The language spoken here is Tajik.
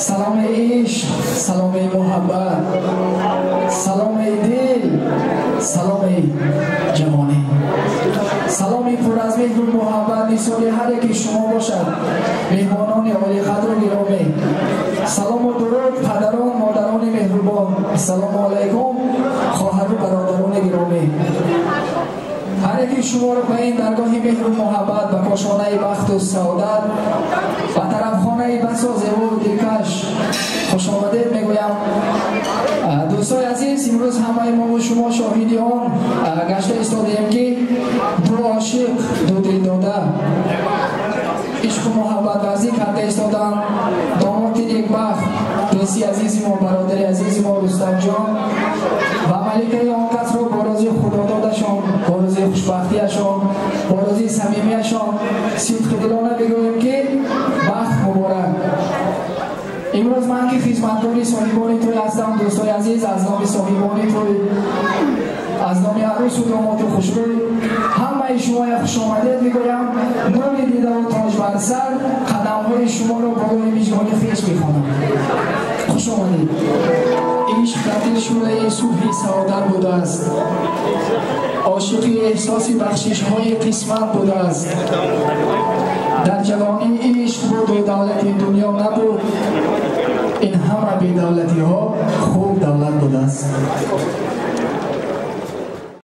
Саломи ишқ, саломи муҳаббат, саломи дил, саломи ҷавонӣ, саломи пур аз меҳру муҳаббат нисори ҳар яки шумо бошад, меҳмонони олиқадру гиромӣ. Салому дуруд, падарон, модарони меҳрубон. Ассалому алайкум, хоҳару бародарони гиромӣ. Ҳар яки шуморо ба ин даргоҳи меҳру муҳаббат, ба кошонаи бахту саодат, ба тарафхонаи басо зебову дилкаш хушомадед мегӯям. Дӯстои азиз, имрӯз ҳамаи мову шумо шоҳиди он гашта истодаем, ки ду ошиқ, ду дилдода ишқу муҳаббатварзӣ карда истоданд. Домоди некбахт, дӯсти азизи мо, бародари азизи мо Рустамҷон ва маликаи он касро бо рӯзи худододашон, бо рӯзи хушбахтиашон, бо рӯзи самимиашон сидқи дилона бигӯем, ки бахт муборак. Имрӯз ман, ки хизматгори соҳибони тӯй ҳастам, дӯстои азиз, аз номи соҳибони тӯй, аз номи арӯсу домоти хушрӯй ҳамаи шумоя хушомадед мегӯям. Нури дидаву тоҷ бар сар, қадамҳои шуморо болои мижгони хеш мехонам. Хуш омадед. Ишқ дар дил шӯълаи субҳи саодат будааст, ошиқи эҳсоси бахшишҳои қисмат будааст. Дар ҷавонӣ ишқ буду давлати дунё набуд, ин ҳама бедавлатиҳо хуб давлат будааст.